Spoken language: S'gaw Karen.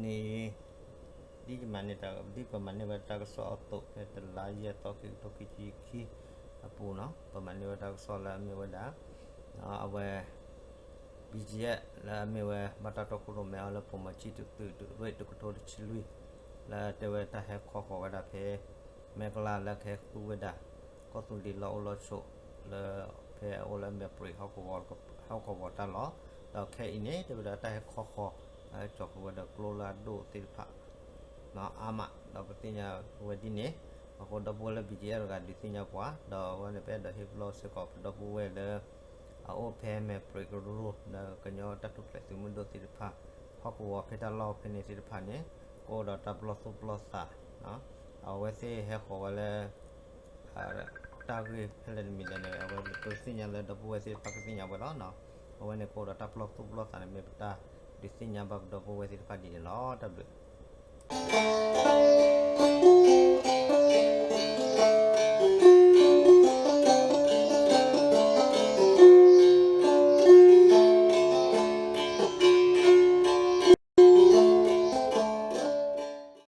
န့ၣ် ဒ်ယမၤန့ၢ်တၢ် ဒ်ပမၤန့ၢ်ဝဲတၢ်ကစီၣ်အသိး ဖဲတလါယဲၢ်သီ ခံကထိခံဆံခံအပူၤန့ၣ် ပမၤန့ၢ်ဝဲတၢ်ကစီၣ်လၢအမ့ၢ်ဝဲဒၣ် အဝဲ ဘံၣ်ကၠံၣ်အဲၣ် လၢအမ့ၢ်ဝဲဘၣ်တၢ်တီခိၣ်ရိၣ်မဲအီၤလၢပိာ်မီၤဆံတသုး ရ့ၣ်တကထိတဆံလွံၢ် လၢတဲဝဲတၢ်ဟဲခီဃီၤဝဲဒၣ်ဖဲ မဲကလးလၢကဟဲသူဝဲဒၣ် ကီၢ်သူလ့ၤလီၢ်အိၣ်လီၢ်ဆိး လၢဖဲအအိၣ်လၢမဲာ်ပြံး ဟီၣ်ကဝီၤတၢ်လီၢ်, ဒီးခဲအံၤန့ၣ် တဲဝဲဒၣ်တၢ်ဟဲခီဃီၤ ဟဲကၠီၤဃုာ်ဝဲဒီးကျိလၢအဒိၣ်သ့ၣ်တဖၣ် အါမး ဒီးပသ့ၣ်ညါဝဲဒ်န့ၣ်, အဃိဒီပုၢ်ဝဲၢ်လၢ ဘံၣ်ကၠံၣ်အဲၣ် တဂၤဒုးသ့ၣ်ညါပှၤ ဒီးအဝဲန့ၣ် ပအဲၣ်ဒိးဟ့ၣ်ပလီၢ်စ့ၢ်ကီး ပဒီပုၢ်ဝဲၢ်လၢ အအိၣ်ဖဲမဲာ်ပြံးကရူၢ် ဒီးကညီတၢ်ထူၣ်ဖျဲးသုးမုၢ်ဒိၣ်သ့ၣ်တဖၣ် ဟီၣ်ကဝီၤဖဲတၢ်လီၢ်ဖဲန့ၣ်သ့ၣ်တဖၣ်န့ၣ် ကအိၣ်ဒီးတၢ်ပလီၢ်သူၣ်ပလီၢ်သး အဝဲသ့ၣ်ဟဲဃီၤဝဲလၢ တၢ်ဂ့ၢ်ဖဲလဲၣ်တမံၤလဲၣ်န့ၣ် အဝဲပတသ့ၣ်ညါလၢဒီပုၢ်ဝဲၢ်သ့ၣ်တဖၣ်ကသ့ၣ်ညါဝဲလီၤ. အဝဲန့ၣ်ကအိၣ်ဒီးတၢ်ပလီၢ်သူၣ်ပလီၢ်သးန့ၣ် မ့ၢ်ပတၢ်ဒုးသ့ၣ်ညါဘၣ်ပဒီပုၢ်ဝဲၢ်သ့ၣ်တဖၣ်ဒ်န့ၣ်လီၤ. တၢ်ဘျုး